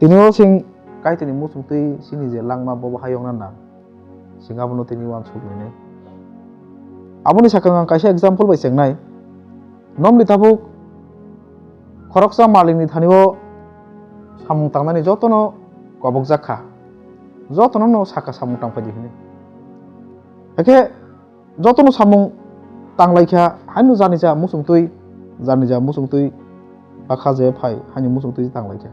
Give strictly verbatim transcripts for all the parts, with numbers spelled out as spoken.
Tini o sing Kaitorni muchungtwi chini je langma bo bahai yokna nang, sing abono tini uansuk lainai. Aboni sakang ang kaisa example bai chengnai. Nomni tabuk khoroksa malikni thani o samung tangnani jotono kobokjak kha, jotono no saka samung tangphai di hwnwi. Hakhe jotono samung tanglaikha, haino janija muchungtwi, janija muchungtwi bakha je phai, haino muchungtwi tanglaikha.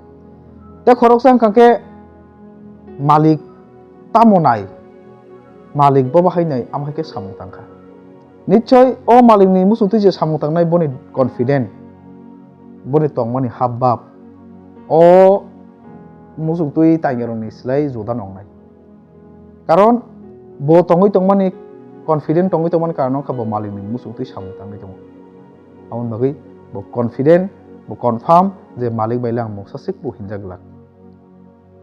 Tei khoroksa wngkha khe malik tamo nai, malik bo bahai nai, amo hai khe samung tangkha. Nichoi o malikni muchungtwi je samung tangnai boni confident, boni tongmani habbab, o muchungtwi taingerokni slai juda nongnai. Karon bo tongwi tongmani, confident tongwi tongmani karon wngkha bo malikni muchungtwi samung tangwi tongo. Aboni bagwi bo confident, bo confirm je malik bai le ang mungsa sik bo hinjak glak.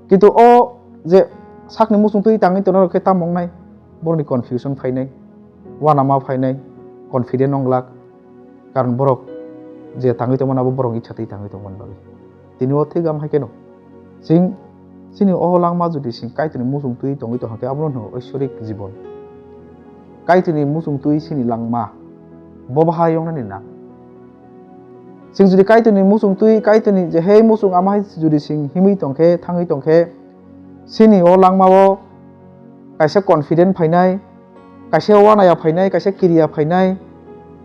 Kintu o je sakni muchungtwi tangwi tongnai rok khe tamo wngnai, borokni confusion phainai, uanama phainai, confident wng glak. Karon borok je tangwi tongmani abo borokni ichha twi tangwi tongmani bagwi. Tini o thik am hai kheno chwng chini o langma jodi chwng Kaitorni muchungtwi tongwi tongkha khe abono hwno oisorik jibon. Kaitorni muchungtwi chini langma bo bahai wngnani nang. Chwng jodi Kaitorni muchungtwi, Kaitorni je hei muchung ama hai jodi chwng himwi tongkhe, thangwi tongkhe, chini o langmao kaisa confident phainai, kaisa uanaya phainai, kaisa kiriya phainai,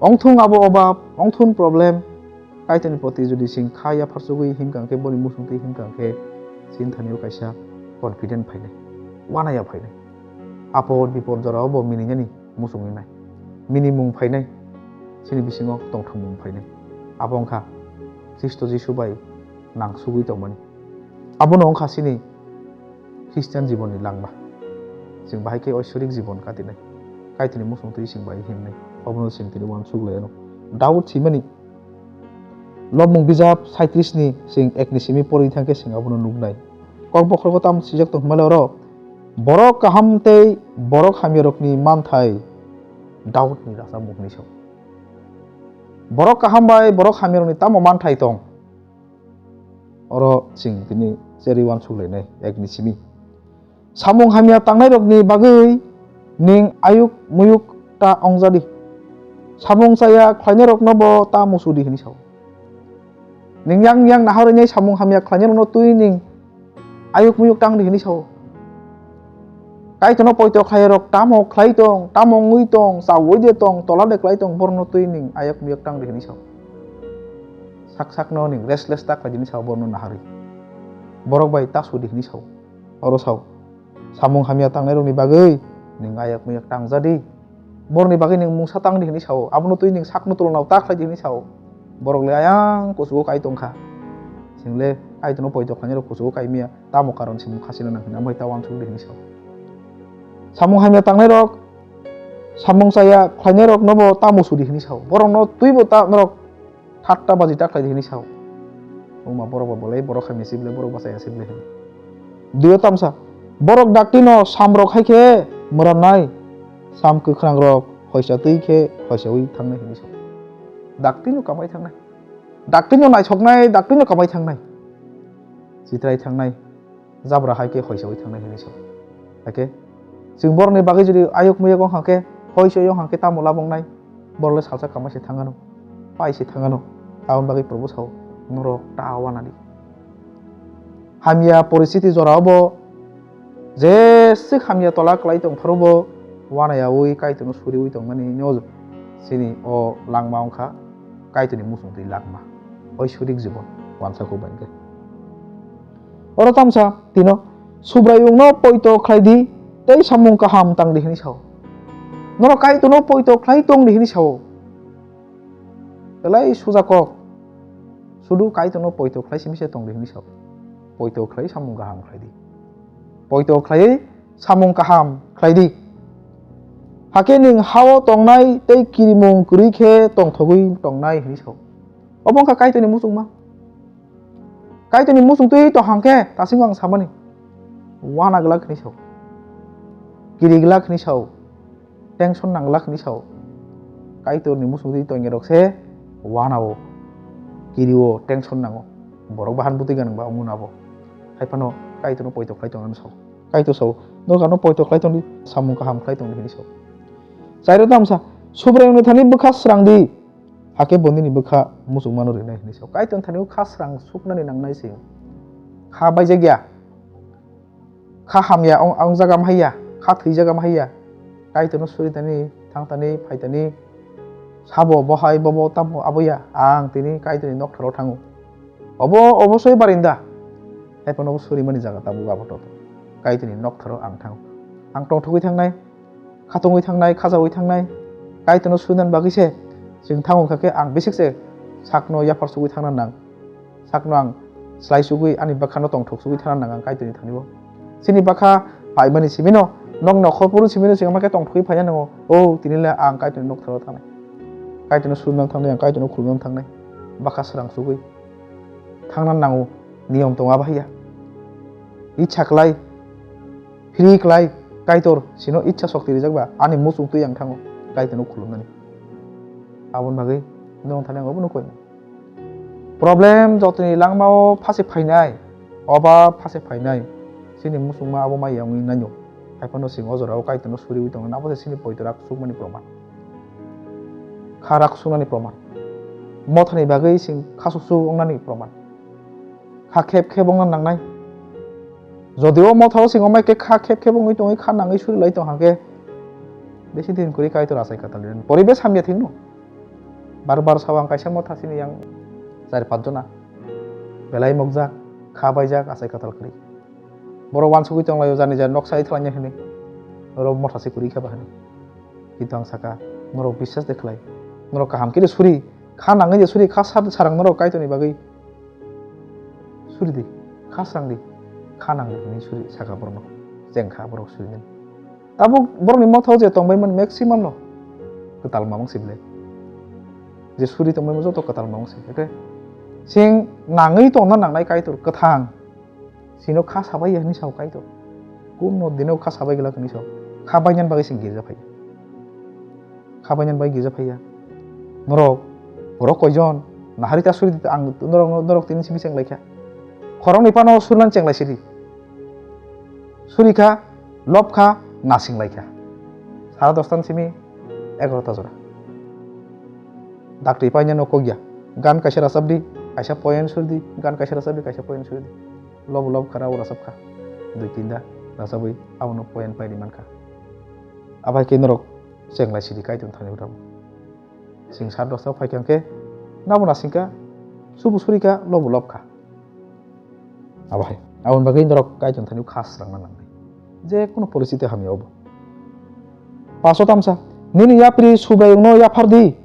ongthung abo obab, ongthun problem, Kaitorni proti jodi chwng kha yapharsugwi himkha khe, boni muchungtwi himkha khe, chini thani o kaisa confident phainai, uanaya phainai. Apod bipod jorao bo mininani muchungwi nai, minimung phainai, chini bisingo tongthokmung phainai. Abo wngkha Khristo Jisu bai nangsugwi tongmani. Abono wngkha chini Christian jibonni langma. Chwng bahai khe oisorik jibon katinai. Kaitorni muchungtwi chwng bai himnai. Obono chwng tini uansuk lai anw. Daud simani Lobmung bijap saitris ni chwng ek ni simi pori thang khe chwng abono nuknai. Kok bokhorogo tamo swijak tong hwnba le oro, borok kaham tei borok hamyarokni manthai Daudni rachapmung hwnwi sao. Borok kaham bai borok hamyarokni tamo manthai tong? Oro chwng tini cherwi uansuk lainai ek ni simi. Samung hamya tangnairokni bagwi nwng ayuk muyuk ta ong ja di. Samung chaya khlainairokno bo ta musu di hwnwi sao. Nwng yang yang naharwi nai samung hamya khlainairokno twi nwng ayuk muyuk tang di hwnwi sao. Kaitorno poito khlairok tamo khlai tong, tamo wngwi tong, chaui de tong, tola de khlai tong, borokno twi nwng ayuk muyuk tang di hwnwi sao. Sak sakno nwng restless ta khlai di hwnwi sao borokno naharwi. Borok bai ta su di hwnwi sao. Oro sao. Samung hamya tangnairokni bagwi nwng ayak muyak tang ja di. Borokni bagwi nwng mungsa tang di hwnwi sao. Abono twi nwng sakno tolonao ta khlai di hwnwi sao. Borok le ayang kuchugo kai tong kha. Chwng le Kaitorno poito khlainairok kuchugo kai maya. Tamo karon se mung khachina nang hwnwi, amo hai ta uansuk di hwnwi sao. Samung hamya tangnairok, samung chaya khlainairokno bo ta musu di hwnwi sao. Borokno twibo ta norok thatta baji ta khlai di hwnwi sao. Wngma borok ba bolai borok hamya se belai borok bachaya se belai hwnwi. Duyo tamsa, borok daktino samrok hai khe mwranai, sam kwkhrangrok hoisa twi khe hoisaui thangnai hwnwi sao. Daktino kamai thangnai, daktino naithoknai, daktino kamai thangnai, chitrai thangnai, jabra hai khe hoisaui thangnai hwnwi sao. Hakhe chwng borokni bagwi jodi ayuk muyuk wng kha khe, hoisoi wng kha khe tamo lab wngnai? Borok le salsa kamai se thang anw, pai se thang anw. Aboni bagwi Probo sao, norok ta uana di. Hamya poristiti jorao bo jeswk hamya tola kwlai tong phuru bo uanayaui Kaitorno suriui tongmani no chini o langma wng kha Kaitorni muchungtwi langma, oisorik jibon uansa kok bai hwnkhe. Oro tamsa tino, Subraiyungno poito khlai di tei samung kaham tang di hwnwi sao. Norok Kaitorno poito khlai tong di hwnwi sao. Belai suja kok. Sudu Kaitorno poito khlai simi se tong di hwnwi sao. Poito khlai samung kaham khlai di. Poito khlai samung kaham khlai di. Hakhe nwng ha-o tongnai tei kirimung kwrwi khe tongthogwi tongnai hwnwi sao. Obo wng kha Kaitorni muchungma. Kaitorni muchungtwi tong hang khe, dasingo ang samani, uana glak hwnwi sao, kiri glak hwnwi sao, tension nang glak hwnwi sao. Kaitorni muchungtwi tongyarok se uana-o, kiri-o, tension nango. Borok bahan bwtwi ganang ba wngmano abo. Hai phano Kaitorno poito khlai tongna sao. Kaitor sao, "Norok ano poito khlai tongdi, samung kaham khlai tongdi," hinwi sao. Chairo tamsa, "Subraiyungni thani bwkha srangdi, hakhe bo nini bwkha muchungmano rinai," hinwi sao. Kaitorni thani o kha srang suknani nangnai se. Kha baijak ya, kha hamya ong, ong jaga ma haiya, kha thwi jaga ma haiya. Kaitorno suri tani, thang tani, phai tani, sabo, bo hai, bo, bo, tamo, abo ya, ang tini Kaitorni noktharo thango. Obo, obo soi barinda. Hai phano obo surimani jaga tabuk abo toto. Kaitorni noktharo ang thango. Ang tongthogwi thangnai, khatungwi thangnai, khajaui thangnai. Kaitorno surinani bagwi se chwng thango kha khe ang bisik se sakno yaphar sugwi thangna nang. Sakno ang slai sugwi ani bwkhano tongthok sugwi thana nang ang Kaitorni thani o. Chini bwkha phaimani simino, nok nokhor phuru simino chwng ma khe tongthogwi phaina nango. O, tini le ang Kaitorni noktharo thanai. Kaitorno suri nang thangnai, ang Kaitorno khulum nang thangnai. Bwkha srang sugwi thangna nango, niyom tongo abo haiya. Ichha klai, phiri klai, Kaitor sino ichha shokti rijak ba, ani muchung twi ang thango Kaitorno khulumnani. Aboni bagwi nwng thani ang obono koi. Problem jotoni langmao phase phainai, oba phase phainai, chini muchungma abo maya wngwi naino. Hai phano chwng o jorao Kaitorno suriui tongo, abo se chini poito rak sukmani proman. Kha rak suknani proman. Mothani bagwi chwng kha suk suk wngnani proman. Kha khep khep wngna nangnai. Jodi o mothao chwng omai khe kha khep khep wngwi tongwi kha nangwi suri lai tong hakhe, besi din kwrwi Kaitor achai kwtal rinani. Poribesh hamya thwngno. Bar bar sao ang kaisa motha chini yang char panch jona belai mokjak, kha baijak, achai kwtal kwrwi. Borok wansugwi tonglaio, jani jani noksa ithwlangya hwnwi. Norok motha se kwrwi kha ba hwnwi. Kintu ang saka, norok biswas de khlai. Norok kaham khe de suri, kha nangwi de suri, kha sar-, sarang norok Kaitorni bagwi. Suri di, kha srang di, kha nang di hwnwi suri saka borokno. Cheng kha borok suri nani. Tabuk borokni mothao je tongbaimani maximum no kwtal mamang se belai. Je suri tongbaimo joto kwtal mamang se. Hwnkhe chwng nangwi tongna nangnai Kaitor kwthang. Chwngno kha sabai ya hwnwi sao Kaitor. Kumno dino kha sabai glak hwnwi sao. Kha bainani bagwi chwng girja phai. Kha bainani bagwi girja phai ya. Norok, borok koijon, nahari ta suri di, ang norok, norok tini simi cheng lai kha. Khoroknwi phano surlan cheng lai sidi. Suri kha, lob kha, nasing lai kha. Sara dosta ni simi egarota jora. Daktwi painani kok ya. Gan kaisa rachap di, kaisa poem suri di, gan kaisa rachap di, kaisa poem suri di. Lobo lob kha, rabo rachap kha. Dui tinda rachapwi abono poem paidi man kha. Abai khe norok cheng lai sidi Kaitor thani rabo. Chwng sat dosta phai kha hwnkhe nabo nasing kha, subu suri kha, lobo lob kha. Abo hai. Aboni bagwi norok Kaitor thani kha srangna nangnai. Je kono poristiti hamya obo. Paso tamsa, nini yapri Subraiyungno yaphar di,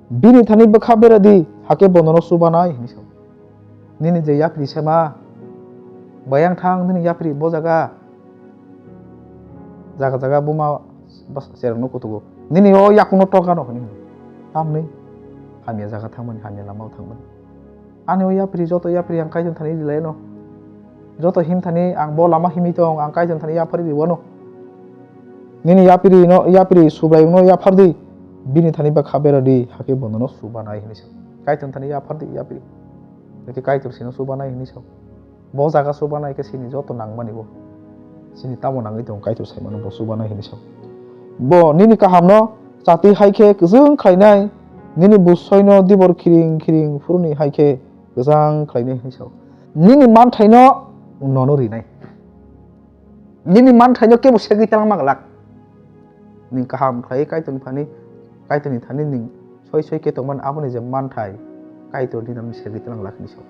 bini thani bwkha bera di, hakhe bo nono chubanai, hwnwi sao. Nini je yapri sema, bayang thang nini yapri bo jaga, jaga jaga buma bas-, cherokno kutugo. Nini o yakungno tokgano hwnwi hino. Tamni hamya jaga thangmani, hamya lamao thangmani. Ani o yapri, joto yapri ang Kaitor thani rilai no. Joto him thani ang bo lama himwi tong, ang Kaitor thani yaphar riwano. Nini yapri no, yapri Subraiyungno yaphar di, bini thani bwkha bera di, hakhe bo nono chubanai hwnwi sa. Kaitor thani yaphar di, yapri. Hakhe Kaitor sino chubanai hwnwi sa. Bo jaga chubanai khe chini joto nangmani bo. Chini tamo nangwi tongo Kaitor saimano bo chubanai hwnwi sao. Bo nini kahamno chati hai khe kwchwng khlainai, nini busoino dibor khiring khiring phuruni hai khe kwchang khlainai hwnwi sao. Nini manthaino nono rinai. Nini manthaino kebo segwi talangma glak. Nwng kaham khlaiwi Kaitorni phani, Kaitorni thani nwng soi soi khe tongmani, aboni je manthai Kaitor nini nang segwi tlang lakni sao.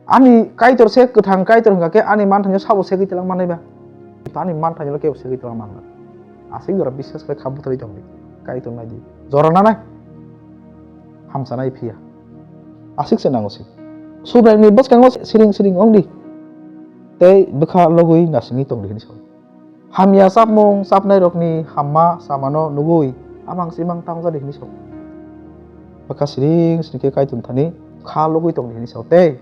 Ani Kaitor se kwthang Kaitor hwnkha khe ani manthaino sabo segwi tlang manai ba? Ani manthaino kebo segwi tlang manna. Aswk jora biswas khlai kha bwtharwi tongdi. Kaitor naidi. Jora nanai. Hamsa nai phiya. Aswk se nango se. Subraiyungni bwskango siring siring ongdi. Tei bwkha logwi nasingwi tongdi hwnwi sao. Hamya chapmung chapnairokni hamma samano nugwi amang simang tangjadi hwnwi sao. Bwkha siring siring khe Kaitorni thani kha logwi tongdi hwnwi sao tei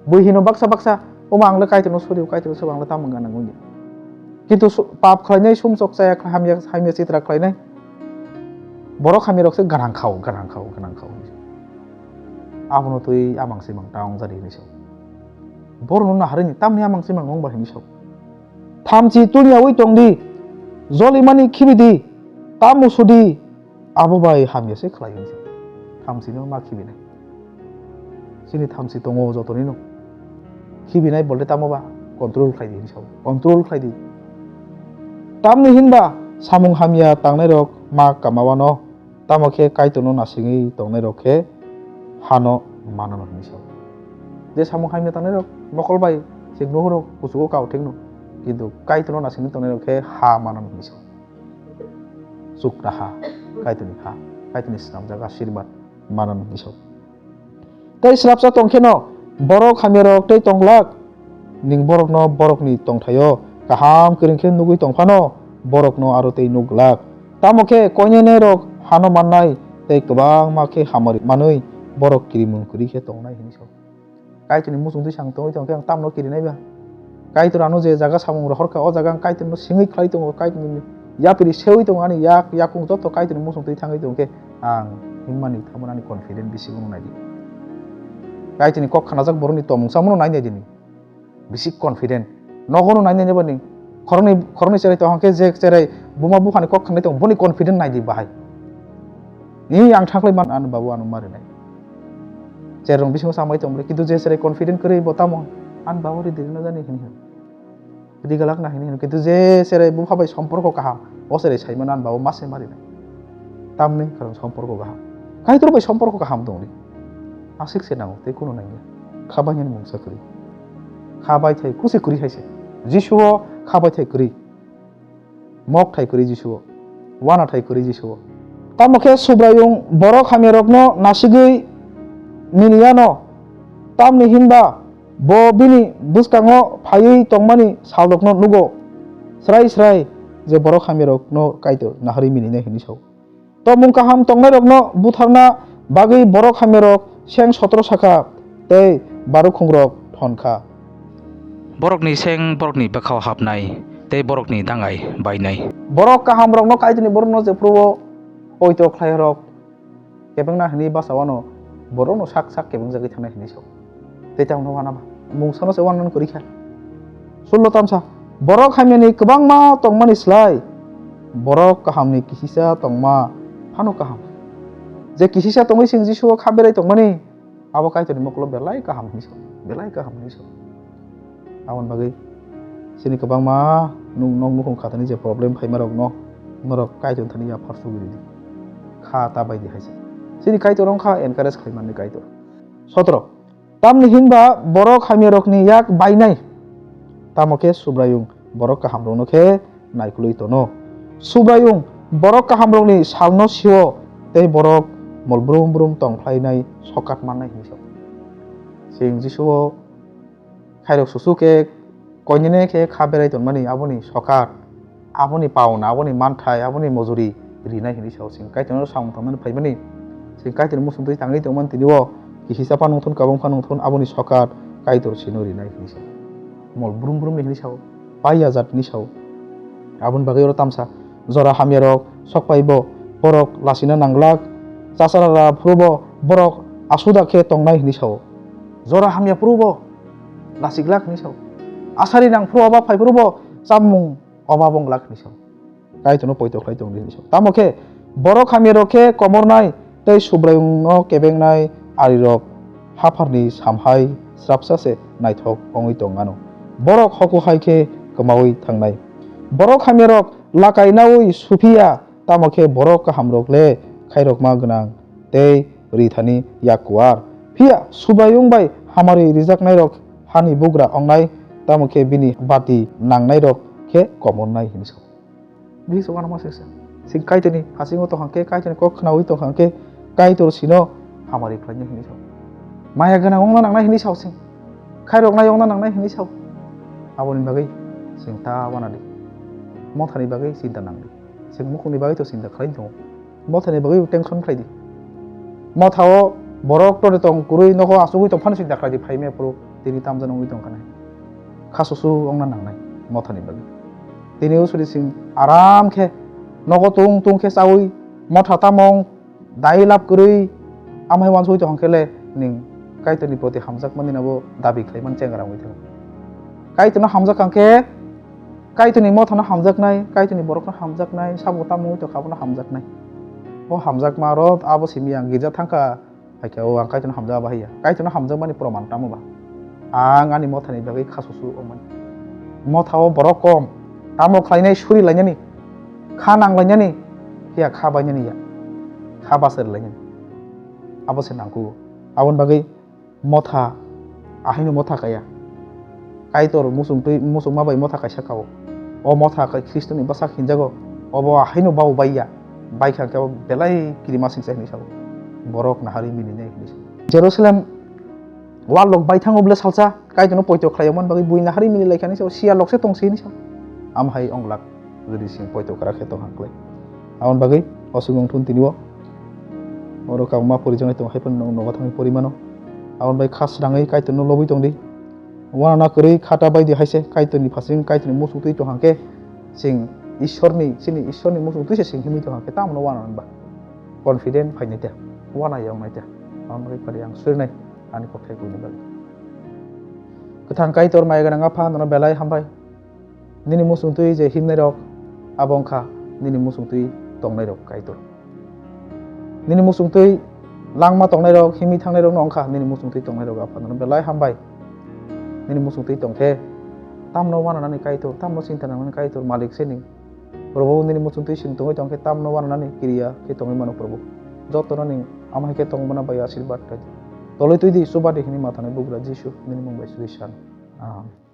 bui hino baksa baksa, "Omo ang le Kaitorno suri, Kaitorno suri, ang le tamo gana nangwi ya." Kintu su-, pap khlainai sumsok chaya khlai hamya, hamya chitra khlainai borok hamyarok se gana khao, gana khao, gana khao hwnwi sao. Abono twi amang simang tangjadi hwnwi sao. Borokno naharwi ni tamni amang chimang wng ba hinwi sao. Thamchi tunya ui tong di, jolimani khibi di, tamo sudi, abo bai hamya se khlai hinwi sao. Thamchino ma khibinai. Chini thamchi tongo jotonino. Khibinai bolde tamo ba control khlai di hinwi sao. Control khlai di. Tamni hinba samung hamya tangnairok ma kamawano. Tamo khe Kaitorno nasingwi tongnairok khe hano manano hinwi sao. Je samung hamya tangnairok mokol bai chwng nuhuro kuchugo kao thikno, kintu Kaitorno nasingwi tongnairok khe ha manano hinwi sao. Chukra ha, Kaitorni ha, Kaitorni swnamjak asirbat manano hinwi sao. Tei swrapsa tong kheno borok hamyarok tei tong glak. Ning borokno borokni tongthaio kaham kwrwng khe nugwi tong phano, borokno aro tei nuk glak. Tamo khe koinene rok hano mannai tei kwbangma khe hamari manwi borok kirimung kwrwi khe tongnai hinwi sao. Kaitorni muchungtwi sang tongwi tong khe ang tamno kirinai ba? Kaitor ano je jaga samung rohor kha, o jaga ang Kaitorno singwi khlai tongo, Kaitorni yapri sewi tongo, ani yak yakung joto Kaitorni muchungtwi thangwi tong khe ang himmani tamo ani confident bisingo nai di. Kaitorni kok khanajak borokni tongmung chamungno nai nai di ni. Bisi confident. Nogo no nai nai bani. Khoroknwi, khoroknwi cherai tong khe je cherai buma buphani kok khanai tong boni confident nai di bahai. Ni ang thaklai man ani babu ano mari nai. Cherong bisingo samai tong bole, kintu je cherai confident kwrwi bo tamo ani babu ri diri no jani hini hini. Ri galak na hini hini. Kintu je cherai bupha bai somporko kaham, o cherai sai man ani babu mase mari nai. Tamni karon somporko kaham. Kaitor bai somporko kaham tong di. Aswk se nango, tei kunu nangya. Kha bai nini mungsa kwrwi. Kha bai thai kusi kwrwi hai se. Jisu o kha bai thai kwrwi. Mok thai kwrwi Jisu o. Wana thai kwrwi Jisu o. Tamo khe Subraiyung borok hamyarokno nasigwi miniyano. Tamni hinba bo bini bwskango phaiwi tongmani salrokno nugo. Srai srai je borok hamyarokno Kaitor naharwi mininai hwnwi sao. Tongmung kaham tongnairokno butharna bagwi borok hamyarok seng sotro sakha tei barukhungrok thon kha. Borokni seng borokni bwkhao hapnai tei borokni dangai bainai. Borok kahamrokno Kaitorni borokno jephruo poito khlairok kebengna hwnwi bachawano borokno sak sak kebengjagwi thangnai hwnwi sao. Tei tamo no wana ba mungsano se wana kwrwi kha. Sullo tamsa, borok hamyani kwbangma tongmani slai borok kahamni kisisa tongma phano kaham. Je kisisa tongwi chwng Jisuo kha berai tongmani, abo Kaitorni mokolo belai kaham hinwi sao, belai kaham hinwi sao. Aboni bagwi chini kwbangma nuk nok nukhung khatani je problem phaima rokno norok Kaitor thani yaphar sugwi ridi. Kha ta bai di hai se. Chini Kaitor wngkha encourage khlai manni Kaitor. Sotro. Tamni hinba borok hamyarokni yak bainai, tamo khe Subraiyung borok kahamrokno khe naikolwi tono. Subraiyung borok kahamrokni salno sio tei borok mol brum brum tong phlainai sokat mannai hinwi sao. Chwng Jisuo khairok susu khe koinene khe kha berai tongmani aboni sokat. Aboni pauna, aboni manthai, aboni mojori rinai hinwi sao. Chwng Kaitorno samung tangmani phaimani, chwng Kaitorni muchungtwi tangwi tongmani tini o kihisa phano wngthun, kabang phano wngthun, aboni sokat Kaitor chwngno rinai hinwi sao. Mol brum brumni hinwi sao, paiya jat hinwi sao. Aboni bagwi oro tamsa jora hamyarok sok phaibo borok lasina nanglak, chasarara phuru bo borok asuda khe tongnai hinwi sao. Jora hamya phuru bo lasiglak hinwi sao. Asari nang phuru oba phai phuru bo chamung oba bong glak hinwi sao. Kaitorno poito khlai tong di hinwi sao. Tamo khe borok hamyarok khe komornai tei Subraiyungno kebengnai arirok hapharni samhai srapsa se naithok wngwi tong anw. Borok hoku hai khe kwmaui thangnai. Borok hamyarok lakai naui suphiya, tamo khe borok kahamrok le khairokma gwnang tei rithani yak kuar. Phiya Subraiyung bai hamari rijaknairok hani bugra wngnai, tamo khe bini bati nangnairok khe komornai hinwi sao. Bihik se uanama se se. Chwng Kaitorni hasingo tongkha khe, Kaitorni kok khnaui tongkha khe, Kaitor chwngno hamari khlainai hinwi sao. Maya gwnang wngna nangnai hinwi sao chwng. Khairoknai wngna nangnai hinwi sao. Aboni bagwi chwng ta uana di. Mothani bagwi chinta nang di. Chwng mukhungni bagwi to chinta khlai tongo. Mothani bagwi tension khlai di. Mothao borok tore tong kwrwi nogo achugwi tong phano chinta khlai di, phaimaya phuru tini tamjani wngwi tongkha nai. Kha susu wngna nangnai mothani bagwi. Tini usuri chwng aram khe nogo tung tung khe chaui motha tamung dai lab kwrwi amhai uansugwi tong khe le ning Kaitorni proti hamjakmani abo dabi khlaimani chengra wngwi thango. Kaitorno hamjak kha khe, Kaitorni mothano hamjaknai, Kaitorni borokno hamjaknai, sabo tamo wngwi tongkha abono hamjaknai. O hamjakma rok abo simi ang girja thangkha, hai khe o ang Kaitorno hamjak bahai ya. Kaitorno hamjakmani proman tamo ba? Ang ani mothani bagwi kha susu wngmani. Motha o borok kom, tamo khlainai suri lainani, kha nang lainani, phiya kha bainani ya, kha basari lainani. Abo se nangkugo. Aboni bagwi motha, ahaino motha kaya. Kaitor muchungtwi, muchungma bai motha kaisa kao. O motha kai Khristoni bwsak hinjago. Obo ahaino bau baiya. Baikha khe belai kirima singcha hinwi sao. Borok naharwi mininai hinwi sao. Jerusalem wall rok baithango bwle salsa, Kaitorno poito khlaiyokmani bagwi bui naharwi mini laikha hinwi sao. Siya lokse tongsi hinwi sao. Amhai onglak. Jodi sing poito kwrak khe tong hang klai. Aboni bagwi aswk wng thun tini o. Oro kabangma porijaknai tongo, hai phano nwng nogo thangwi pori mano. Aboni bagwi kha srangwi Kaitorno lobwi tong di. Uanana kwrwi khata bai di hai se Kaitorni phasing, Kaitorni muchungtwi tong hang khe sing Ishorni, chini Ishorni muchungtwi se sing himwi tong hang khe tamo no uanana ba? Confident phainai te, uana yoknai te. Aboni bagwi phari ang surinai ani kothai kuini bagwi. Kwthang Kaitor maya gwnang Apha, nono belai hambai. Nini muchungtwi je himnairok, abo wngkha nini muchungtwi tongnairok, Kaitor. Nini muchungtwi langma tongnairok, himwi thangnairokno wngkha nini muchungtwi tongnairok, Apha, nono belai hambai. Nini muchungtwi tongkhe, tamno uananani Kaitor, tamno chinta nangnani Kaitor, Malik se ning. Probhu, nini muchungtwi chwng tongwi tongkhe, tamno uananani kiriya khe tongwi mano, Probhu. Jotono ning ama hai khe tongmana bai asirwad khlai di. Tolwi twi di, chuba di hwnwi mathanai bugra Jisu, nini mung bai suri san. Amen.